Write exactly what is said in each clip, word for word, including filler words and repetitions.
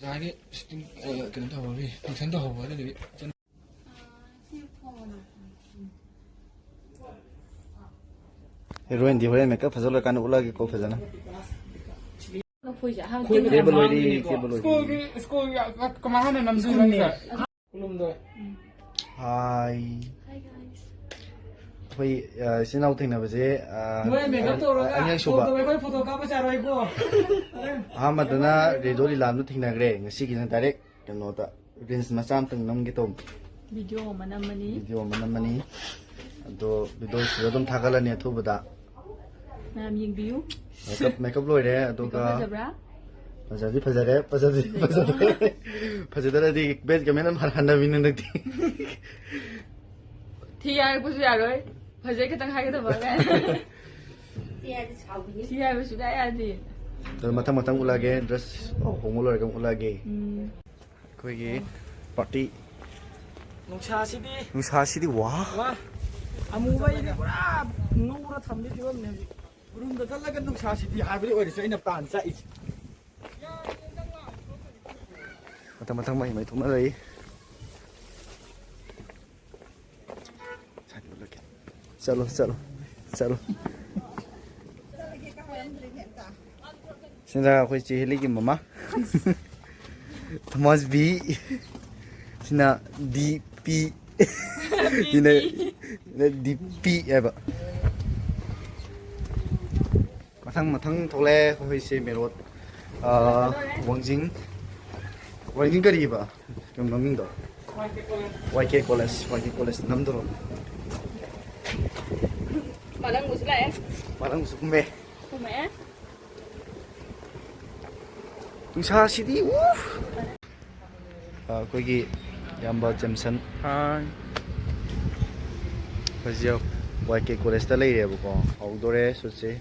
ꯑꯣꯖꯥꯒꯤ shooting, ꯑ, ꯀꯩꯅꯣ ꯇꯧꯍꯧꯔꯤ, function ꯇꯧꯍꯧꯕ ꯑꯗꯨꯗꯨꯒꯤ ꯆꯠ- ꯍꯦꯔꯣꯏꯟꯗꯤ ꯍꯣꯔꯦꯟ makeup ꯐꯖ ꯂꯣꯏꯔꯀꯥꯟꯗ ꯎꯠꯂꯛꯑꯒꯦꯀꯣ ꯐꯖꯅ꯫ ꯂꯐꯣꯏꯁꯦ ꯑꯍꯥꯟꯕ ꯀꯦꯕ ꯂꯣꯏꯔꯦ, ꯀꯦꯕ ꯂꯣꯏꯔꯦ꯫ ꯁ꯭ꯀꯨꯜꯒꯤ, ꯁ꯭ꯀꯨꯜꯒꯤ ꯀꯃꯥꯏ ꯍꯥꯏꯅ ꯅꯝꯖꯜꯂꯒ? ꯀꯨꯟꯍꯨꯝꯗꯣꯏ꯫ ꯍꯥꯏ꯫ Hi guys꯫ ꯑꯩꯈꯣꯏ, ꯑ, ꯏꯆꯤꯟ ꯏꯅꯥꯎ ꯊꯦꯡꯅꯕꯁꯦ, ꯑ, ꯅꯣꯏ makeup ꯇꯧꯔꯒ ꯑꯅꯤꯔꯛ ꯁꯨꯕ꯫ Call ꯇꯧꯔꯒ ꯑꯩꯈꯣꯏ photo ꯀꯥꯞꯄ ꯌꯥꯔꯣꯏꯀꯣ꯫ ꯑꯍꯥꯟꯕꯗꯅ ꯔꯦꯗꯣ ꯂꯤꯂꯥꯝꯗꯣ ꯊꯦꯡꯅꯈ꯭ꯔꯦ꯫ ꯉꯁꯤꯒꯤꯅ direct ꯀꯩꯅꯣꯗ reels ꯃꯆꯥ ꯑꯝꯇꯪ ꯅꯝꯒꯦ ꯇꯧꯕ꯫ Video ꯑꯃ ꯅꯝꯃꯅꯤ꯫ Video ꯑꯃ ꯅꯝꯃꯅꯤ꯫ ꯑꯗꯣ videoꯁꯤꯗ ꯑꯗꯨꯝ ꯊꯥꯒꯠꯂꯅꯤ ꯑꯊꯨꯕꯗ꯫ ꯃꯌꯥꯝ ꯌꯦꯡꯕꯤꯌꯨ꯫ Makeup, makeup ꯂꯣꯏꯔꯦ, ꯑꯗꯨꯒ makeup ꯐꯖꯕ꯭ꯔꯥ? ꯐꯖꯗꯤ ꯐꯖꯔꯦ, ꯐꯖꯗꯤ ꯐꯖꯗ꯭ꯔꯦ꯫ ꯐꯖꯗ꯭ꯔꯗꯤ bad comment ꯑꯗꯨꯝ ꯍꯟ-, ꯍꯟꯊꯕꯤꯅꯤ ꯍꯟꯗꯛꯇꯤ꯫ ꯊꯤ ꯍꯥꯏꯔꯛꯄꯁꯨ ꯌꯥꯔꯣꯏ꯫ ꯐꯖꯩ ꯈꯛꯇꯪ ꯍꯥꯏꯒꯗꯕ ꯀꯥꯏꯅ꯫ ꯊꯤ ꯍꯥꯏꯕ ꯁꯨꯡꯌꯥ ꯌꯥꯗꯦ꯫ ꯑꯗꯣ ꯃꯊꯪ ꯃꯊꯪ ꯎꯠꯂꯛꯑꯒꯦ, dress ꯍꯣꯡꯕ ꯂꯣꯏꯔꯒ ꯑꯃꯨꯛ ꯎꯠꯂꯛꯑꯒꯦ꯫ ꯎꯝ꯫ ꯑꯩꯈꯣꯏꯒꯤ party꯫ ꯅꯨꯡꯁꯥꯁꯤꯗꯤ꯫ ꯅꯨꯡꯁꯥꯁꯤꯗꯤ ꯋꯥ꯫ ꯋꯥ꯫ ꯑꯃꯨꯕ ꯑꯩꯗꯤ ꯄꯨꯔꯥ ꯉꯧꯔ ꯊꯝꯕꯒꯤ ꯐꯤꯕꯝꯅꯦ ꯍꯧꯖꯤꯛ꯫ ꯎꯔꯨꯝꯗ ꯆꯠꯂꯒ ꯅꯨꯡꯁꯥꯁꯤꯗꯤ ꯍꯥꯏꯕꯗꯤ ꯑꯣꯏꯔꯁꯨ ꯑꯩꯅ ꯄ꯭ꯂꯥꯟ ꯆꯥꯛꯏꯁꯦ꯫ ꯃꯊꯪ ꯃꯊꯪ ꯃꯍꯩ ꯃꯍꯩ ꯊꯣꯛꯅꯔꯛꯏ꯫ ꯆꯠꯂꯣ, ꯆꯠꯂꯣ, ꯆꯠꯂꯣ꯫ ꯁꯤꯅ ꯑꯩꯈꯣꯏ ꯆꯦ ꯍꯦꯂꯤꯒꯤ ꯃꯃꯥ꯫ Thomas B. ꯁꯤꯅ ꯗꯤ ꯄꯤ꯫ ꯁꯤꯅ, ꯁꯤꯅ ꯗꯤ ꯄꯤ ꯍꯥꯏꯕ꯫ ꯃꯊꯪ ꯃꯊꯪ ꯊꯣꯛꯂꯛꯑꯦ ꯑꯩꯈꯣꯏꯁꯦ ꯃꯦꯔꯣꯠ, ꯑꯥ, ꯋꯥꯡꯖꯤꯡ꯫ ꯋꯥꯡꯖꯤꯡ ꯀꯔꯤꯕ? ꯀꯩꯅꯣ ꯃꯃꯤꯡꯗꯣ? ꯋꯥꯏ ꯀꯦ ꯀꯣꯂꯦꯖ, ꯋꯥꯏ ꯀꯦ ꯀꯣꯂꯦꯖ ꯅꯝꯗꯣꯔꯣ? ꯃꯥꯂꯪꯕꯁꯨ ꯂꯥꯛꯑꯦ꯫ ꯃꯥꯂꯪꯕꯁꯨ ꯀꯨꯝꯃꯦ꯫ ꯀꯨꯝꯃꯛꯑꯦ꯫ ꯅꯨꯡꯁꯥꯁꯤꯗꯤ ꯎꯐ! ꯑꯩꯈꯣꯏꯒꯤ ꯏꯌꯥꯝꯕ ꯖꯦꯝꯁꯟ꯫ ꯍꯥꯏ꯫ ꯑꯩꯈꯣꯏꯁꯦ ꯋꯥꯏ ꯀꯦ ꯀꯣꯂꯦꯖꯇ ꯂꯩꯔꯦꯕꯀꯣ꯫ ꯍꯧꯗꯣꯔꯦ ꯁꯨꯠꯁꯦ꯫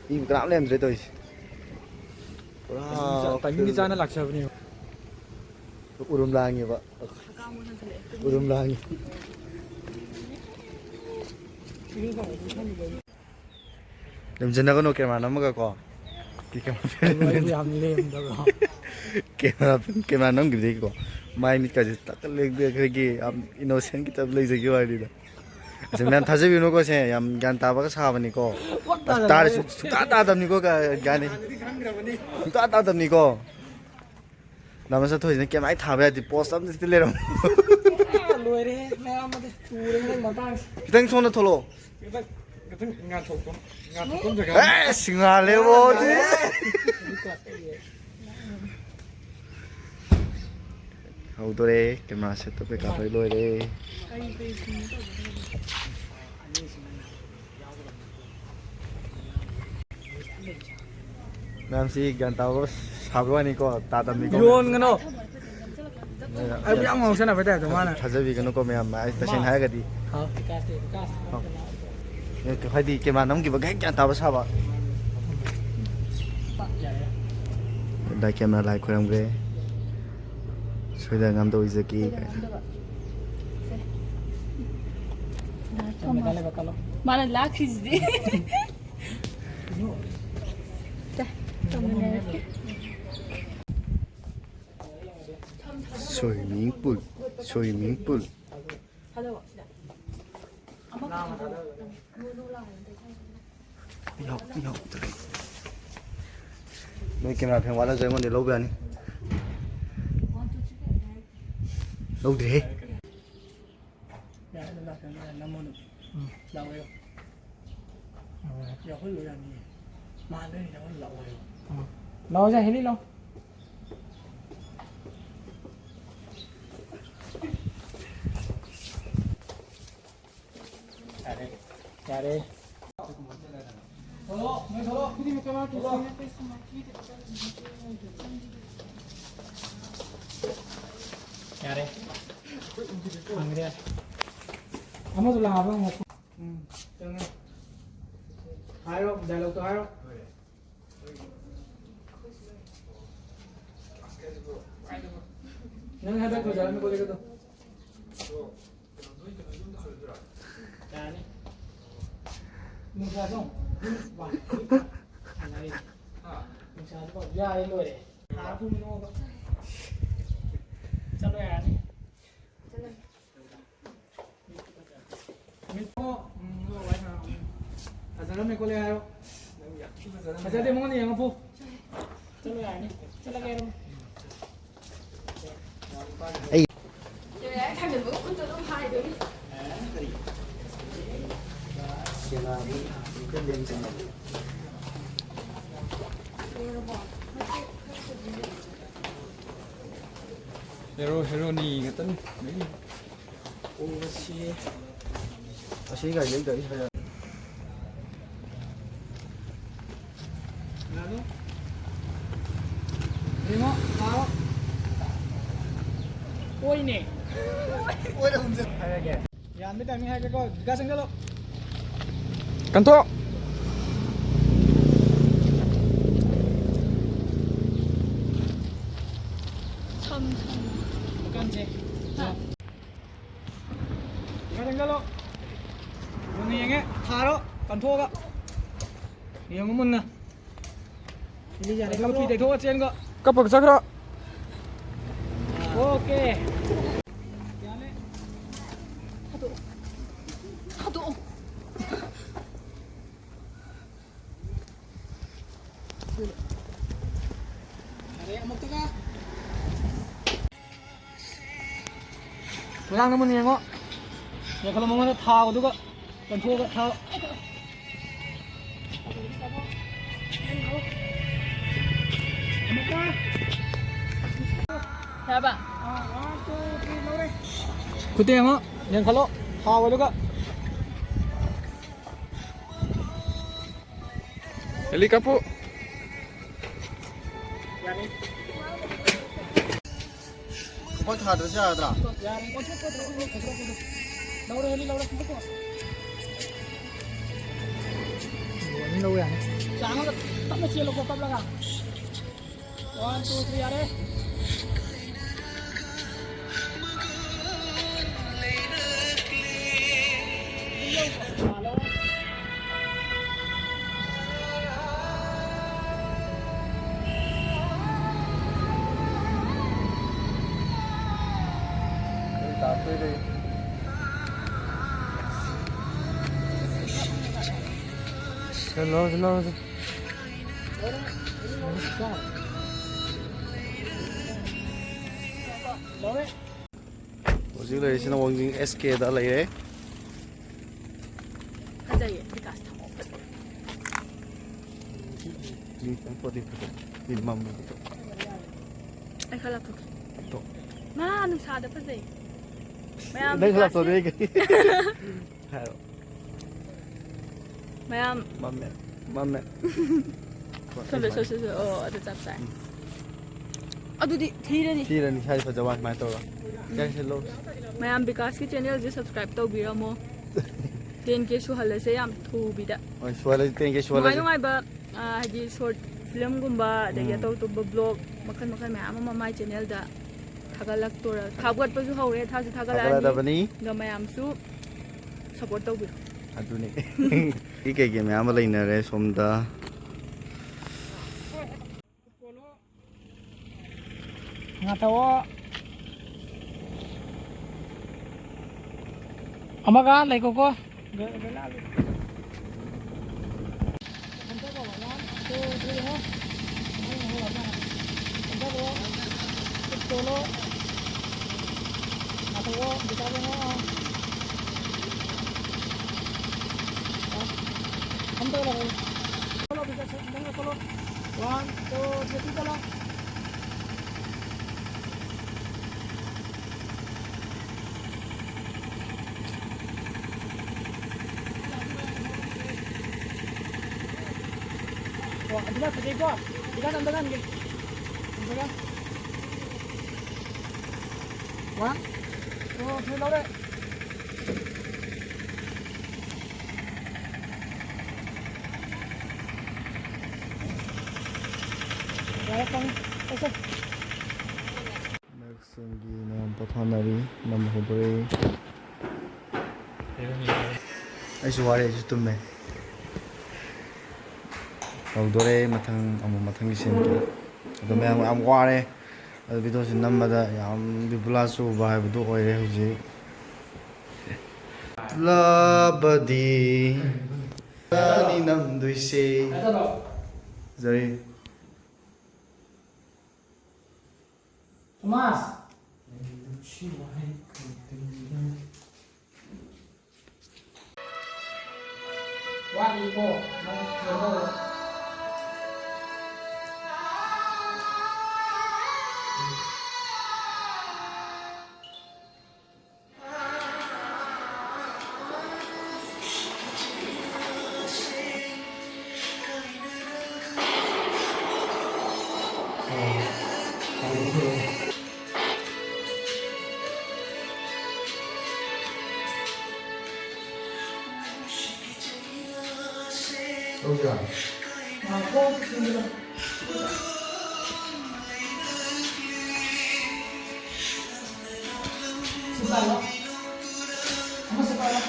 ꯃꯤ ꯀꯅꯥꯝ ꯂꯩꯔꯝꯗ꯭ꯔꯦ ꯇꯧꯔꯤꯁꯦ꯫ ꯄꯨꯔꯥ ꯇꯥꯏꯃꯤꯡ ꯆꯥ-, ꯇꯥꯏꯃꯤꯡ ꯆꯥꯅ ꯂꯥꯛꯆꯕꯅꯦꯕ꯫ ꯎꯔꯨꯝ ꯂꯥꯡꯉꯦꯕ꯫ ꯎꯔꯨꯝ ꯂꯥꯡꯉꯤ꯫ ꯂꯦꯝꯖꯟꯅꯒꯅꯨ camera ꯅꯝꯃꯒ ꯀꯣ꯫ ꯑꯩꯕꯨ ꯌꯥꯝ ꯂꯦꯝꯗꯕ꯭ꯔꯣ? ꯀꯦꯃꯦꯔꯥ ꯀꯦꯃꯦꯔꯥ ꯅꯝꯈꯤꯕꯗꯒꯤꯀꯣ, ꯃꯥꯏ ꯃꯤꯠꯀꯁꯦ ꯇꯛꯀ ꯂꯦꯡꯗꯦ, ꯑꯩꯈꯣꯏꯒꯤ ꯌꯥꯝ ꯏꯅꯣꯁꯦꯟ ꯈꯤꯇꯪ ꯂꯩꯖꯈꯤꯕ ꯍꯥꯏꯅꯤꯗ꯫ ꯑꯁ, ꯃꯌꯥꯝ ꯊꯥꯖꯕꯤꯅꯨꯀꯣ, ꯁꯦ ꯌꯥꯝ ꯒ꯭ꯌꯥꯟ ꯇꯥꯕꯒ ꯁꯥꯕꯅꯤꯀꯣ꯫ ꯑꯁ, ꯇꯥꯔꯦ, ꯁꯨꯡ- ꯁꯨꯡꯇꯥ ꯇꯥꯗꯕꯅꯤꯀꯣ꯫ ꯒ꯭ꯌꯥꯟ ꯁꯨꯡꯇꯥ ꯇꯥꯗꯕꯅꯤꯀꯣ꯫ ꯗꯥ ꯃꯁꯛ ꯊꯣꯛꯏꯁꯤꯅ ꯀꯦꯝ ꯑꯩ ꯊꯥꯕ ꯌꯥꯗꯦ, ꯄꯣꯁ ꯑꯝꯇ ꯁꯤꯗ ꯂꯩꯔꯝꯃꯣ꯫ ꯂꯣꯏꯔꯦꯍꯦ, ꯃꯌꯥꯝ ꯑꯗꯨ ꯇꯨꯔꯦ ꯅꯪ ꯃꯇꯥꯡꯁꯤ꯫ ꯈꯤꯇꯪ ꯁꯣꯝꯗ ꯊꯣꯛꯂꯛꯑꯣ꯫ ꯈꯤꯇꯪ, ꯈꯤꯇꯪ ꯉꯥꯟꯊꯣꯛꯄ, ꯉꯥꯟꯊꯣꯛꯐꯝ ꯖꯒꯥ꯫ ꯑꯦꯁ, ꯉꯥꯜꯂꯦꯕꯣ, ꯁꯤ꯫ ꯍꯧꯗꯣꯔꯦ, ꯀꯦꯃꯦꯔꯥ ꯁꯦꯠꯇꯞ ꯀꯩꯀꯥ ꯂꯣꯏ ꯂꯣꯏꯔꯦ꯫ ꯃꯌꯥꯝꯁꯤ ꯒ꯭ꯌꯥꯟ ꯇꯥꯕ ꯁꯥꯕ ꯋꯥꯅꯤꯀꯣ, ꯇꯥꯗꯕꯅꯤꯀꯣ꯫ ꯌꯣꯟꯒꯅꯣ꯫ ꯑꯩꯕꯨ ꯌꯥꯝ ꯉꯥꯎꯁꯟꯅꯕ ꯇꯥꯏꯞꯇ ꯃꯥꯅ꯫ ꯊꯥꯖꯕꯤꯒꯅꯨꯀꯣ ꯃꯌꯥꯝ, ꯑꯩ ꯇꯁꯦꯡꯅ ꯍꯥꯏꯔꯒꯗꯤ꯫ ꯍꯥꯎ꯫ ꯍꯥꯏꯗꯤ ꯀꯦꯃꯦꯔꯥ ꯅꯝꯈꯤꯕꯒ ꯍꯦꯛ ꯒ꯭ꯌꯥꯟ ꯇꯥꯕ ꯁꯥꯕ꯫ ꯗꯥ ꯀꯦꯃꯦꯔꯥ ꯂꯥꯏ ꯈꯣꯏꯔꯝꯈ꯭ꯔꯦ꯫ ꯁꯣꯏꯗ ꯉꯥꯝꯗ ꯑꯣꯏꯖꯒꯦ ꯀꯥꯏꯅ꯫ ꯃꯥꯅ ꯂꯥꯛꯈ꯭ꯔꯤꯁꯤꯗꯤ꯫ ꯁꯦ, ꯇꯧꯃꯤꯟꯅꯔꯁꯤ꯫ Swimming pool, swimming pool꯫ ꯌꯥꯎ, ꯌꯥꯎꯗ꯭ꯔꯦ꯫ ꯅꯣꯏ ꯀꯦꯃꯦꯔꯥ ꯐꯦꯟ ꯋꯥꯠꯂꯁꯨ ꯑꯩꯉꯣꯟꯗ ꯂꯧꯕ ꯌꯥꯅꯤ꯫ ꯂꯧꯗ꯭ꯔꯤꯍꯦ꯫ ꯌꯥꯔꯦ, ꯑꯗꯨꯝ ꯂꯥꯛꯀꯅꯤ, ꯌꯥꯔꯦ, ꯅꯝꯃꯣ ꯑꯗꯨꯝ꯫ ꯎꯝ꯫ ꯂꯥꯛꯑꯣ, ꯌꯥꯔꯦ꯫ ꯌꯥꯎꯍꯜꯂꯣ, ꯌꯥꯅꯤꯌꯦ꯫ ꯃꯥ ꯂꯣꯏꯅ ꯌꯥꯎꯍꯜꯂꯣ, ꯂꯥꯛꯑꯣ ꯍꯥꯏꯌꯣ꯫ ꯎꯝ꯫ ꯂꯥꯛꯑꯣꯁꯦ, ꯍꯦꯂꯤ ꯂꯥꯛꯑꯣ꯫ ꯌꯥꯔꯦ, ꯌꯥꯔꯦ꯫ ꯊꯣꯛꯂꯛꯑꯣ, ꯅꯣꯏ ꯊꯣꯛꯂꯛꯑꯣ꯫ ꯌꯥꯔꯦ꯫ ꯐꯪꯒ꯭ꯔꯦ꯫ ꯑꯃꯁꯨ ꯂꯥꯛꯑꯕ ꯌꯦꯡꯉꯣ꯫ ꯎꯝ, ꯆꯪꯉꯦ꯫ ꯍꯥꯏꯔꯣ, ꯗꯥꯏꯂꯣꯛꯇꯣ ꯍꯥꯏꯔꯣ꯫ ꯅꯪ ꯍꯟꯗꯛ ꯐꯖꯔꯝꯃꯤ ꯀꯣꯂꯦꯖꯇꯣ꯫ ꯌꯥꯔꯅꯤ꯫ ꯅꯨꯡꯁꯥꯁꯨ ꯁꯥꯟꯅꯔꯤ꯫ ꯅꯨꯡꯁꯥꯁꯨ ꯌꯥꯔꯦ, ꯂꯣꯏꯔꯦ꯫ ꯆꯠꯂꯣ ꯌꯥꯔꯅꯤ꯫ ꯃꯤꯠꯇꯣ, ꯎꯝ, ꯐꯖꯔꯝꯃꯦ ꯈꯣꯠꯂꯦ ꯍꯥꯏꯌꯣ꯫ ꯐꯖꯗꯦ ꯃꯉꯣꯟꯗ ꯌꯦꯡꯉꯣ ꯐꯨ꯫ ꯆꯠꯂꯣ ꯌꯥꯔꯅꯤ꯫ ꯆꯠꯂꯒꯦ ꯍꯥꯏꯔꯝꯃꯣ꯫ ꯑꯩ ꯍꯦꯔꯣ ꯍꯦꯔꯣꯅꯤ ꯉꯥꯛꯇꯅꯤ꯫ ꯑꯣ, ꯉꯁꯤ ꯑꯁꯤ ꯒꯥꯔꯤ ꯂꯩꯗꯣꯏ ꯍꯥꯏꯔ꯫ ꯌꯦꯡꯉꯣ, ꯊꯥꯔꯣ꯫ ꯑꯣꯏꯅꯦ꯫ ꯑꯣꯏꯅ ꯍꯨꯝꯖꯤꯟ ꯍꯥꯏꯔꯒꯦ꯫ ꯌꯥꯝꯃꯤ ꯇꯥꯏꯃꯤꯡ ꯍꯥꯏꯒꯦꯀꯣ꯫ ꯒꯥ ꯆꯪꯁꯤꯜꯂꯣ꯫ ꯀꯟꯊꯣꯛ꯫ ꯁꯝ, ꯁꯝ꯫ ꯀꯟꯁꯦ꯫ ꯍꯥ꯫ ꯌꯦꯡꯉꯣ, ꯆꯪꯁꯤꯜꯂꯣ꯫ ꯃꯨꯟꯅ ꯌꯦꯡꯉꯦ꯫ ꯊꯥꯔꯣ꯫ ꯀꯟꯊꯣꯛꯑꯒ꯫ ꯌꯦꯡꯉꯨ ꯃꯨꯟꯅ꯫ ꯑꯗꯨꯒ ꯐꯤ ꯇꯩꯊꯣꯛꯑ ꯆꯦꯟꯒꯣ꯫ ꯀꯞꯄꯒ ꯆꯠꯈ꯭ꯔꯣ꯫ ꯑꯣꯀꯦ꯫ ꯌꯥꯔꯦ꯫ ꯊꯥꯗꯣꯛꯑꯣ꯫ ꯊꯥꯗꯣꯛꯑꯣ꯫ ꯌꯥꯔꯦ, ꯑꯃꯨꯛꯇꯒ꯫ ꯃꯌꯥꯡꯗ ꯃꯨꯟꯅ ꯌꯦꯡꯉꯣ꯫ ꯌꯦꯡꯈꯠꯂꯣ ꯃꯉꯣꯟꯗ ꯊꯥꯎ, ꯑꯗꯨꯒ ꯀꯟꯊꯣꯛꯑꯒ ꯊꯥꯎ꯫ ꯑꯃꯨꯛꯀ꯫ ꯌꯥꯔꯕ? ꯈꯨꯠꯇ ꯌꯦꯡꯉꯣ, ꯌꯦꯡꯈꯠꯂꯣ, ꯊꯥꯎ, ꯑꯗꯨꯒ꯫ ꯑꯦꯂꯤ ꯀꯥꯞꯄꯨ꯫ ꯌꯥꯅꯤ꯫ ꯈꯨꯕꯥꯛ ꯊꯥꯗ꯭ꯔꯁꯨ ꯌꯥꯔꯗ꯭ꯔꯥ? ꯌꯥꯔꯦ꯫ ꯂꯧꯔꯦ, ꯑꯦꯂꯤ ꯂꯧꯔꯦ꯫ ꯑꯗꯨꯝ ꯂꯧ ꯌꯥꯅꯤ꯫ ꯆꯥꯡ ꯑꯃꯗ ꯇꯞꯅ ꯆꯦꯜꯂꯨꯀꯣ, ꯀꯞꯂꯒ꯫ One, two, three, ꯌꯥꯔꯦ꯫ ꯆꯠꯂꯣ, ꯆꯠꯂꯣ, ꯆꯠꯂꯣ꯫ ꯍꯧꯖꯤꯛ ꯂꯩꯔꯤꯁꯤꯅ ꯋꯥꯡꯖꯤꯡ ꯑꯦꯁ ꯀꯦꯗ ꯂꯩꯔꯦ꯫ ꯐꯖꯩꯌꯦ, ꯕꯤꯀꯥꯁ ꯊꯝꯃꯣ, ꯐꯖꯩ꯫ ꯎꯝ, ꯄꯣꯠꯇꯤ ꯐꯖꯩ꯫ ꯃꯤ ꯃꯝꯕꯗꯣ꯫ ꯑꯩ ꯈꯔ ꯂꯥꯞꯊꯣꯛꯀꯦ꯫ ꯂꯥꯞꯊꯣꯛ꯫ ꯃꯥ ꯅꯨꯡꯁꯥꯗ ꯐꯖꯩ꯫ ꯃꯌꯥꯝ ꯅꯪ ꯕꯤꯀꯥꯁꯀꯤ ꯂꯥꯞꯊꯣꯛꯑꯗꯤ ꯑꯩ ꯀꯩ-, ꯍꯥꯏꯔꯣ꯫ ꯃꯌꯥꯝ ꯃꯝꯃꯦ꯫ ꯃꯝꯃꯦ꯫ ꯁꯣꯝꯗ, ꯁꯣꯝꯗ, ꯁꯣꯝꯗ꯫ ꯑꯣ, ꯑꯗꯨ ꯆꯞ ꯆꯥꯏ꯫ ꯎꯝ꯫ ꯑꯗꯨꯗꯤ ꯊꯤꯔꯅꯤ꯫ ꯊꯤꯔꯅꯤ, ꯁ꯭ꯋꯥꯏ ꯐꯖꯕ ꯁꯨꯃꯥꯏꯅ ꯇꯧꯔꯒ꯫ ꯎꯝ꯫ ꯌꯥꯏꯁꯦ ꯂꯧ꯫ ꯃꯌꯥꯝ ꯕꯤꯀꯥꯁꯀꯤ channelꯁꯦ subscribe ꯇꯧꯕꯤꯔꯝꯃꯣ꯫ ten K ꯁꯨꯍꯜꯂꯁꯦ ꯌꯥꯝ ꯊꯨꯕꯤꯗ꯫ ꯍꯣꯏ, ꯁꯨꯍꯜꯂꯁꯤ, ten K ꯅꯨꯡꯉꯥꯏ ꯁꯨꯍꯜꯂꯁꯤ꯫ ꯅꯨꯡꯉꯥꯏꯕ, ꯑ, ꯍꯥꯏꯗꯤ short filmꯒꯨꯝꯕ, ꯑꯗꯒꯤ ꯎꯝ꯫ ꯑꯇꯧ ꯑꯇꯣꯞꯄ vlog ꯃꯈꯜ ꯃꯈꯜ ꯃꯌꯥꯝ ꯑꯃ ꯃꯥꯏ channelꯗ ꯊꯥꯒꯠꯂꯛꯇꯣꯔ-, ꯊꯥꯒꯠꯄꯁꯨ ꯍꯧꯔꯦ, ꯊꯥꯁꯨ ꯊꯥꯒꯠꯂꯛꯑꯅꯤ꯫ ꯊꯥꯒꯠꯂꯛꯑꯗꯕꯅꯤ꯫ ꯑꯗꯣ ꯃꯌꯥꯝꯁꯨ support ꯇꯧꯕꯤꯌꯨ꯫ ꯑꯗꯨꯅꯤ꯫ ꯃꯤ ꯀꯩꯀꯩ ꯃꯌꯥꯝ ꯑꯃ ꯂꯩꯅꯔꯦ ꯁꯣꯝꯗ꯫ ꯉꯥꯊꯣꯛꯑꯣ꯫ ꯑꯃꯒ ꯂꯩꯈꯣꯀꯣ꯫ One, two, three, ꯆꯠꯂꯣ꯫ ꯑꯣ, ꯑꯗꯨꯅ ꯐꯖꯩꯀꯣ? ꯍꯤꯗꯥꯛ ꯑꯝꯇ ꯍꯟꯒꯦ꯫ ꯑꯝꯇꯒ꯫ One, two, three, ꯂꯧꯔꯦ꯫ ꯌꯥꯔꯦ, ꯐꯪꯉꯦ꯫ ꯆꯠꯁꯦ꯫ ꯅꯛꯁꯤꯡꯒꯤ ꯃꯌꯥꯝ ꯄꯣꯊꯥꯅꯔꯤ, ꯃꯝ ꯍꯧꯗꯣꯔꯛꯏ꯫ ꯑꯩꯁꯨ ꯋꯥꯔꯦ, ꯑꯩꯁꯨ ꯇꯨꯝꯃꯦ꯫ ꯍꯧꯗꯣꯔꯦ, ꯃꯊꯪ ꯑꯃꯨꯛ ꯃꯊꯪꯒꯤ ꯁꯤꯟꯒꯦ꯫ ꯑꯗꯣ ꯃꯌꯥꯝ ꯌꯥꯝ ꯋꯥꯔꯦ꯫ ꯑꯗꯨ ꯚꯤꯗꯤꯑꯣꯁꯤ ꯅꯝꯕꯗ ꯌꯥꯝ ꯕꯤꯕꯨꯂꯥ ꯆꯨꯕ ꯍꯥꯏꯕꯗꯨ ꯑꯣꯏꯔꯦ ꯍꯧꯖꯤꯛ꯫ ꯂꯥꯕꯗꯤ ꯑꯅꯤ ꯅꯝꯗꯣꯏꯁꯦ꯫ ꯖꯔꯤ꯫ ꯊꯣꯃꯥꯁ꯫ ꯋꯥꯠꯂꯤꯀꯣ? ꯅꯪ ꯊꯦꯡꯗꯧꯔꯦ꯫ ꯇꯧꯁꯤꯔꯥ? ꯉꯥꯏꯈꯣ, ꯁꯤꯡꯒꯤꯗꯣ꯫ ꯁꯤ ꯄꯥꯏꯔꯣ꯫ ꯑꯃꯁꯨ ꯄꯥꯏꯔꯣ꯫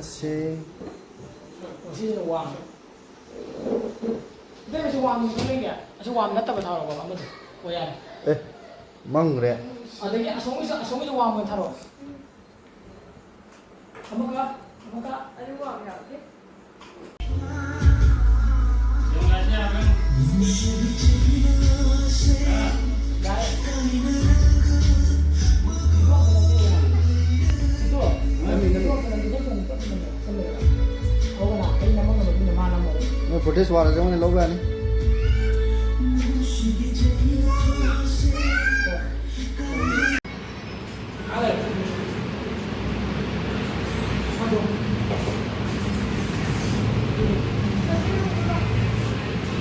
ꯁꯤ ꯁꯤꯁꯤꯅ ꯋꯥꯝ꯫ ꯏꯇꯩꯃ, ꯁꯤ ꯋꯥꯝ ꯂꯩꯒꯦ? ꯑꯁꯤ ꯋꯥꯝ ꯅꯠꯇꯕ ꯊꯥꯔꯛꯑꯣ, ꯑꯃꯗꯣ꯫ ꯑꯣ, ꯌꯥꯔꯦ꯫ ꯑꯦ, ꯃꯝꯈ꯭ꯔꯦ꯫ ꯑꯗꯒꯤ ꯑꯁꯣꯝꯒꯤꯁꯨ, ꯑꯁꯣꯝꯒꯤꯁꯨ ꯋꯥꯝ ꯑꯣꯏꯅ ꯊꯥꯔꯛꯑꯣ꯫ ꯑꯃꯨꯛꯀ, ꯑꯃꯨꯛꯀ꯫ ꯑꯗꯨ ꯋꯥꯝ ꯌꯥꯎꯗꯦ꯫ ꯄ꯭ꯔꯣꯇꯦꯁ ꯋꯥꯔꯁꯦ ꯑꯩꯉꯣꯟꯗ ꯂꯧꯕ ꯌꯥꯅꯤ꯫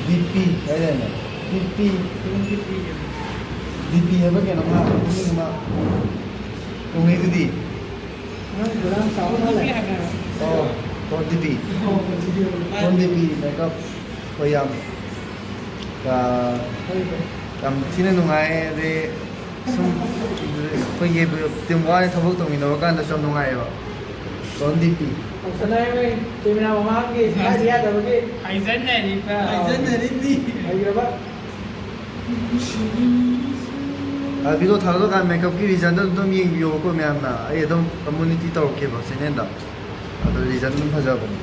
ꯗꯤ ꯄꯤ ꯍꯥꯏꯗꯥꯏꯅꯦ? ꯗꯤ ꯄꯤ꯫ ꯗꯤ ꯄꯤ ꯍꯥꯏꯕ ꯀꯩꯅꯣꯝꯃ ꯃꯃꯤꯡ ꯑꯃ ꯎꯅꯩꯗꯨꯗꯤ꯫ ꯑꯣ, ꯇꯣꯟ ꯗꯤ ꯄꯤ꯫ ꯇꯣꯟ ꯗꯤ ꯄꯤ ꯃꯦꯀꯞ꯫ ꯍꯣꯏ, ꯌꯥꯝ, ꯑ, ꯌꯥꯝ ꯊꯤꯅ ꯅꯨꯡꯉꯥꯏ꯫ ꯑꯗꯩ ꯁꯨꯝ ꯑꯩꯈꯣꯏꯒꯤ ꯇꯤꯝ ꯋꯥꯅ ꯊꯕꯛ ꯇꯧꯃꯤꯟꯅꯕ ꯀꯥꯟꯗꯁꯨ ꯌꯥꯝ ꯅꯨꯡꯉꯥꯏꯌꯦꯕ꯫ ꯇꯣꯟ ꯗꯤ ꯄꯤ꯫ ꯇꯧꯁꯟꯅꯔꯤꯕ ꯀꯦꯃꯦꯔꯥ ꯃꯃꯥꯡꯒꯤ ꯍꯥꯏꯗ ꯌꯥꯗꯕꯒꯤ ꯍꯥꯏꯖꯟꯅꯔꯤꯕ꯫ ꯍꯥꯏꯖꯟꯅꯔꯤꯕꯅꯤ꯫ ꯍꯩꯈ꯭ꯔꯕ? ꯑ, ꯚꯤꯗꯤꯑꯣ ꯊꯥꯒꯠꯂꯀꯥꯟꯗ ꯃꯦꯀꯞꯀꯤ ꯔꯤꯖꯟꯗꯣ ꯑꯗꯨꯝ ꯌꯦꯡꯕꯤꯌꯣꯕꯀꯣ ꯃꯌꯥꯝꯅ꯫ ꯑꯩ ꯑꯗꯨꯝ ꯀꯝꯃ꯭ꯌꯨꯅꯤꯇꯤ ꯇꯧꯔꯛꯀꯦꯕ ꯆꯦꯅꯦꯜꯗ꯫ ꯑꯗꯣ ꯔꯤꯖꯟ ꯑꯗꯨꯝ ꯐꯖꯕꯅꯤ꯫